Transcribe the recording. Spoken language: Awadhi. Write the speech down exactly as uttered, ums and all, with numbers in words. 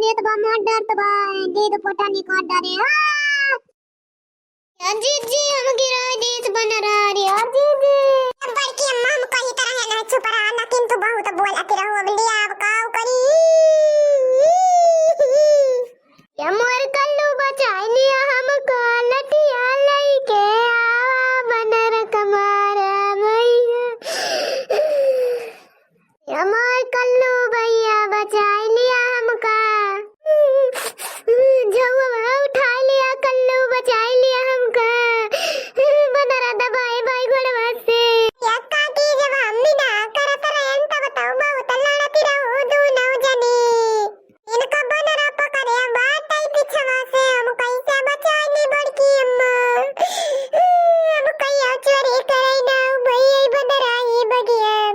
ये तो बा मोर डर तो बा, दीद पोटा निकाल डरे। हाँ। यार जीजी, हम गिरा देत बना रहा रे, यार जीजी। अब बड़की अम्मा हम कही तरह है ना, चुप रहा, लेकिन तू बहुत बोलत रहो। अब लिया, अब